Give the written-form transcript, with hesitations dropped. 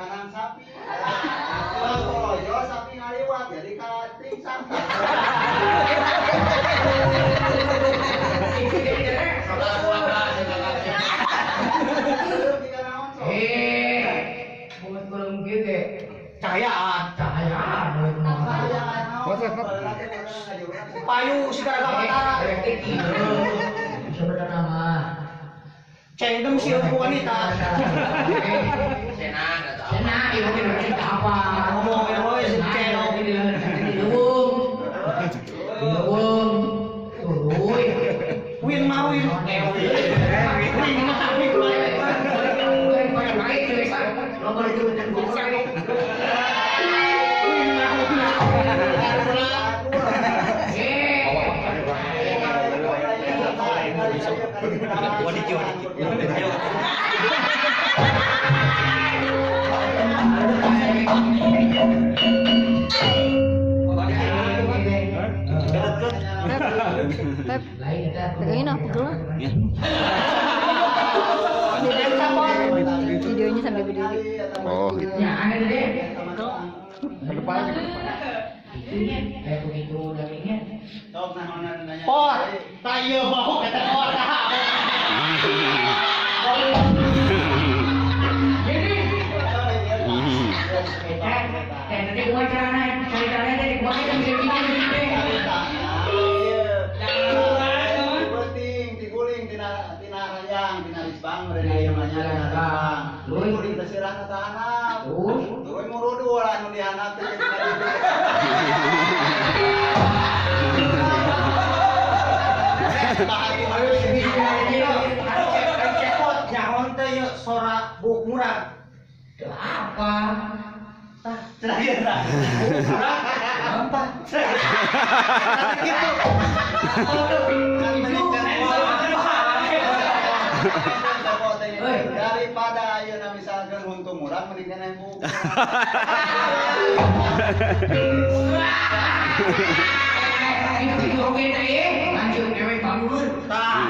Kanan sapi. Kalau sapi ngaliwat jadi kating sapi. Cahayaan, cahayaan. Payu segala batara. Sebenarnya mah cengdem sih wanita. Sena, ibu kita apa? Ngomong ngomong cengdem. Dilewung, dilewung, tuluy. Win mawin. Win mawin. Pep, pegangin ah, pegel lah. Videonya sambil berdiri. Oh gitu. Pot, tayo bau kata orang. Sora buk murah. Apa? Tah, terakhir tah. Apa? Gitu. Daripada ayeuna misalkan untung murah mendingan yang buk. Lanjut, ewe bangun. Tah.